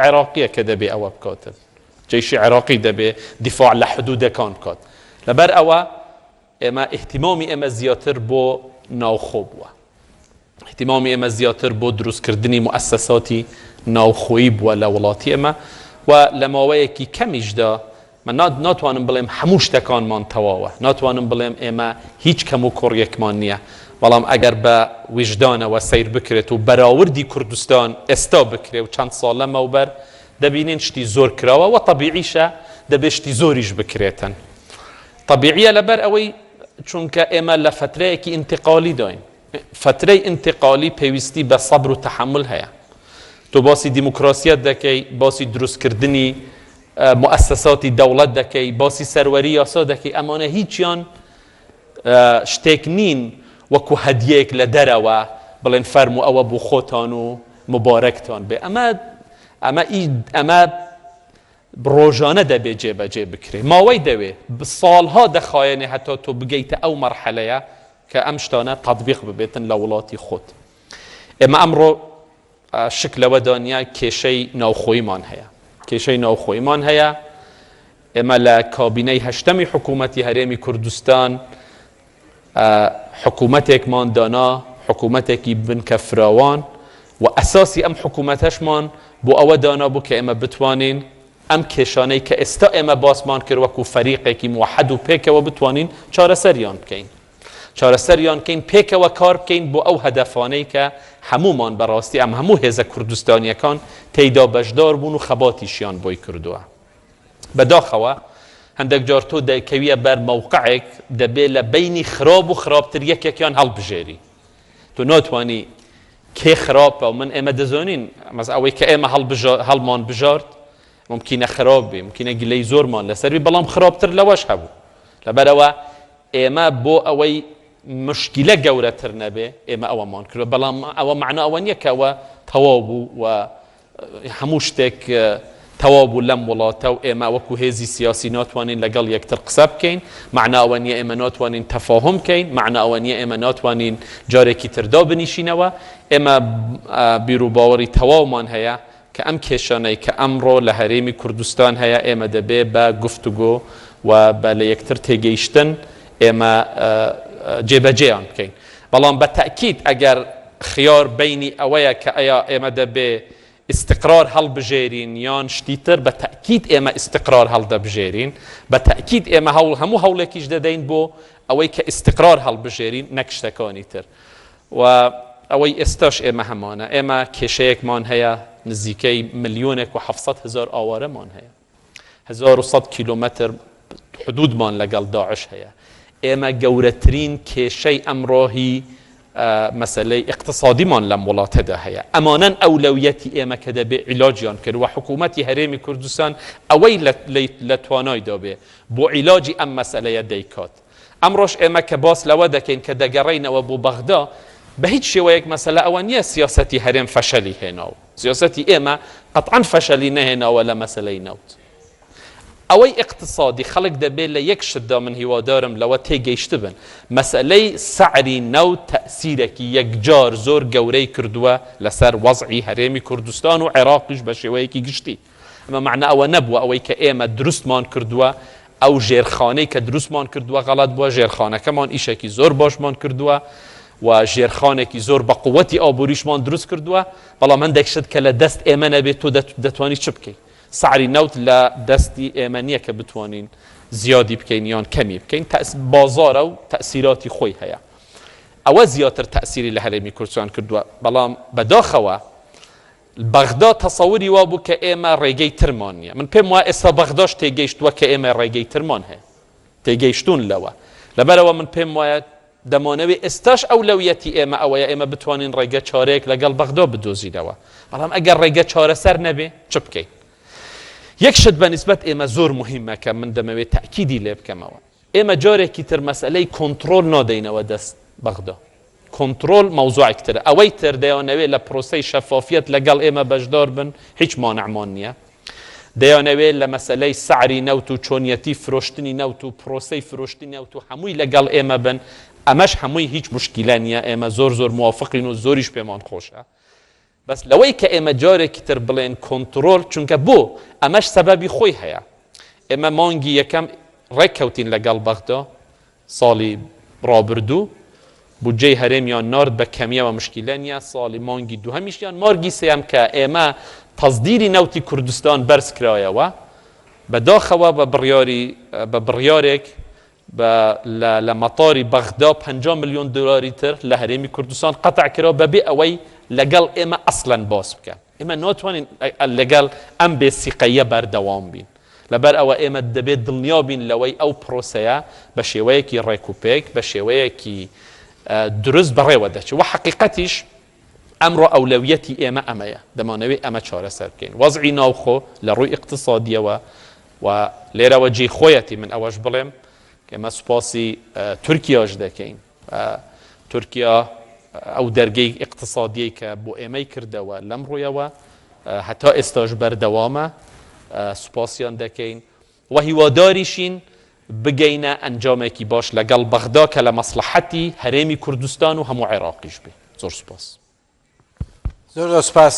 عێراقیە کە دەبێ ئەوە بکاتن، جەیشی عێراقی دەبێ دیفاع لە حدودەکان بکات. لەبەر ئەوە ئێمە ئیهتیمامی ئێمە زیاتر بۆ ناوخۆ بووە. ئیهتیمامی ئێمە زیاتر بۆ دروستکردنی موئەسەساتی ناوخۆیی بووە لە وڵاتی ئێمە و لە ماوەیەکی کەمیشدا من ناتوانم بڵێم هەموو شتەکانمان تەواوە، ناتوانم بڵێم ئێمە هیچ کەموکوڕیەکمان نییە، بەڵام ئەگەر بە ویژدانەوە سەیر بکرێت و بەراوردی کوردستان ئێستا بکرێ و چەند ساڵ لەمەوبەر، دەبینین شتی زۆر کراوە و تەبیعیشە دەبێ شتی زۆریش بکرێتن. تەبیعیە لەبەر ئەوەی چونکە ئێمە لە فەترەیەکی ئینتقالیداین. فەترەی ئینتقالی پێویستی بە سەبر و تەحەمول هەیە. تۆ باسی دیموکراسیەت دەکەی، باسی دروستکردنی موئەسەساتی دەوڵەت دەکەی، باسی سەروەری یاسا دەکەی، ئەمانە هیچیان شتێک نین وەکو هەدیەیەک لە دەرەوە بڵێن فەرموو ئەوە بۆ خۆتان و موبارەکتان بێ. ئەمە ئەمە ئەمە ڕۆژانە دەبێ جێبەجێ بکرێ، ماوەی دەوێ، ساڵها دەخایەنێ هەتا تۆ بگەیتە ئەو مەرحەلەیە کە ئەم شتانە تەتبیق ببێتن لە وڵاتی خۆت. ئێمە ئەمڕۆ شک لەوەدا نییە کێشەی ناوخۆییمان هەیە. کێشەی ناوخۆییمان هەیە. ئێمە لە کابینەی هەشتەمی حکوومەتی هەرێمی کوردستان حکوومەتێکمان دانا، حکوومەتێکی بنکە فراوان و ئەساسی ئەم حکوومەتەشمان بۆ ئەوە دانابوو کە ئێمە بتوانین ئەم کێشانەی کە ئێستا ئێمە باسمان کرد وەکو فەریقێکی موحەد و پێکەوە بتوانین چارەسەریان بکەین. چارەسەریان بکەین، پێکەوە کار بکەین بۆ ئەو هەدەفانەی کە هەموومان بەڕاستی ئەم هەموو هێزە کوردستانییەکان تێیدا بەشدار بوون و خەباتیشیان بۆی کردووە. بەداخەوە هەندێک جار تۆ دەکەویە بەر مەوقعێک دەبێ لە بەینی خراب و خراپتر یەکێکیان هەڵبژێری. تۆ ناتوانی کێ خراپە و من ئێمە دەزانین مەس ئەوەی کە ئێمە هەڵمان بژارد ممکنە خراپ بێ، ممکنە گلەی زۆرمان لەسەر بی، بەڵام خراپتر لەوەش هەبوو. لەبەرئەوە ئێمە بۆ ئەوەی مشکیلە گەورەتر نەبێ ئێمە ئەوەمان کردوە، بەڵام ئەوە مەعنا ئەوە نییە کە ئەوە تەواو بوو و هەموو شتێک تەواو بوو لەم وڵاتە و ئێمە وەکو هێزی سیاسی ناتوانین لەگەڵ یەکتر قسە بکەین، مەعنا ئەوە نییە ئێمە ناتوانین تەفاهوم بکەین، مەعنا ئەوە نییە ئێمە ناتوانین جارێکی تر دابنیشینەوە. ئێمە بیروباوەڕی تەواومان هەیە کە ئەم کێشانەی کە ئەمڕۆ لە هەرێمی کوردستان هەیە ئێمە دەبێ بە گفتوگۆ و بە لە یەکتر تێگەیشتن ئێمە جێبەجێیان بکەین. بەڵام بە تەئکید ئەگەر خیار بەینی ئەوەیە کە ئەیا ئێمە دەبێ ئیستقرار هەڵبژێرین یان شتی تر، بە تەئکید ئێمە ئیستقرار هەڵدەبژێرین، بە تەئکید ئێمە هەوڵ هەموو هەوڵێکیش دەدەین بۆ ئەوەی کە ئیستقرار هەڵبژێرین نەک شتەکانی تر. و ئەوەی ئێستاش ئێمە هەمانە، ئێمە کێشەیەکمان هەیە نزیکەی ملیۆنێک و 700 هەزار ئاوارەمان هەیە. 1100 کیلۆمەتر حدودمان لەگەڵ داعش هەیە. ئێمە گەورەترین کێشەی ئەمڕۆ هی مەسەلەی ئیقتسادیمان لەم وڵاتەدا هەیە. ئەمانەن ئەولەویەتی ئێمە کە دەبێ عیلاجیان کرد و حکوومەتی هەرێمی کوردستان ئەوەی لە توانایدا بێ بۆ عیلاجی ئەم مەسەلەیە دەیکات. ئەمڕۆش ئێمە کە باس لەوە دەکەین کە دەگەڕێینەوە بۆ بەغدا، بە هیچ شێوەیەک مەسەلە ئەوە نییە سیاسەتی هەرێم فەشەلی هێناوە. سیاسەتی ئێمە قەتعەن فەشەلی نەهێناوە لە مەسەلەی نەوت. ئەوەی ئیقتسادی خەڵک دەبێ لە یەک شتدا من هیوادارم لەوە تێگەیشتبن، مەسەلەی سەعری نەوت تەئسیرەکی یەکجار زۆر گەورەی کردووە لەسەر وەزعی هەرێمی کوردستان و عێراقیش بە شێوەیەکی گشتی. ئەمە مەعنا ئەوە نەبووە ئەوەی کە ئێمە دروستمان کردووە ئەو ژێرخانەی کە دروستمان کردووە غەڵەت بووە، ژێرخانەکەمان ئیشێکی زۆر باشمان کردووە و ژێرخانێکی زۆر بە قووەتی ئابووریشمان دروست کردووە، بەڵام هەندێک شت کە لە دەست ئێمە نەبێت تۆ دەتوانی چ بکەی؟ سعری نەوت لە دەستی ئێمە نییە کە بتوانین زیادی بکەین یان کەمی بکەین، بازارە و تەئسیراتی خۆی هەیە. ئەوە زیاتر تەئسیری لە هەرێمی کوردستان کردووە، بەڵام بەداخەوە بەغدا تەسەوری وابوو کە ئێمە ڕێگەی ترمان نییە. من پێم وایە ئێستا بەغداش تێگەیشتووە کە ئێمە ڕێگەی ترمان هەیە. تێگەیشتوون لەوە. لەبەرئەوە من پێم وایە دەمانەوێ ئێستاش ئەولەویەتی ئێمە ئەوەیە ئێمە بتوانین ڕێگە چارەیەک لەگەڵ بەغدا بدۆزینەوە. بەڵام ئەگەر ڕێگە چارەسەر نەبێ چ بکەین؟ یەک شت بە نیسبەت ئێمە زۆر موهیمە کە من دەمەوێ تەئکیدی لێ بکەمەوە. ئێمە جارێکی تر مەسەلەی کۆنتڕۆل نادەینەوە دەست بەغدا. کۆنتڕۆل مەوزوعێک ترە. ئەوەی تر دەیانەوێ لە پرۆسەی شەفافیەت لەگەڵ ئێمە بەشدار بن هیچ مانعمان نییە. دەیانەوێ لە مەسەلەی سەعری نەوت و چۆنیەتی فرۆشتنی نەوت و پرۆسەی فرۆشتنی نەوت و هەمووی لەگەڵ ئێمە بن، ئەمەش هەمووی هیچ موشکیلە نییە، ئێمە زۆر زۆر موافقین و زۆریش پێمان خۆشە. بەس لەوەی کە ئێمە جارێکی تر بڵێن کۆنتڕۆڵ چونکە بۆ ئەمەش سەبەبی خۆی هەیە ئێمە مانگی یەکەم ڕێککەوتین لەگەڵ بەغدا ساڵی ڕابردوو بودجەی هەرێمیان نارد بە کەمیەوە مشکیلە نیە ساڵی مانگی دووهەمیشیان مارگی سێیەم کە ئێمە تەسدیری نەوتی کوردستان بەرز کرایەوە بەداخەوە بە بڕیاری بە بڕیارێک بە لە لە مەتاری بەغدا 50 ملیۆن دۆلاری تر لە هەرێمی کوردستان قەتع کرا بەبێ ئەوەی لەگەڵ ئێمە ئەسڵەن باس بکەن. ئێمە ناتوانین لەگەڵ ئەم بێ سیقەییە بەردەوام بین. لەبەر ئەوە ئێمە دەبێت دڵنیا بین لەوەی ئەو پرۆسەیە بە شێوەیەکی ڕێک و پێک، بە شێوەیەکی دروست بەڕێوە دەچێت. وە حەقیقەتیش ئەمڕۆ ئەولەویەتی ئێمە ئەمەیە. دەمانەوێت ئەمە چارەسەر بکەین. وەزعی ناوخۆ لە ڕووی ئیقتسادییەوە و لێرەوە جێی خۆیەتی من ئەوەش بڵێم کە ئێمە سوپاسی تورکیاش دەکەین. تورکیا ئەو دەرگەی ئیقتسادیەی کە بۆ ئێمەی کردەوە لەم ڕوویەوە هەتا ئێستاش بەردەوامە سوپاسیان دەکەین و هیواداریشین بگەینە ئەنجامێکی باش لەگەڵ بەغدا کە لە مەسڵەحەتی هەرێمی کوردستان و هەموو عێراقیش بێ. زۆر سوپاس. زۆر زۆر سوپاس.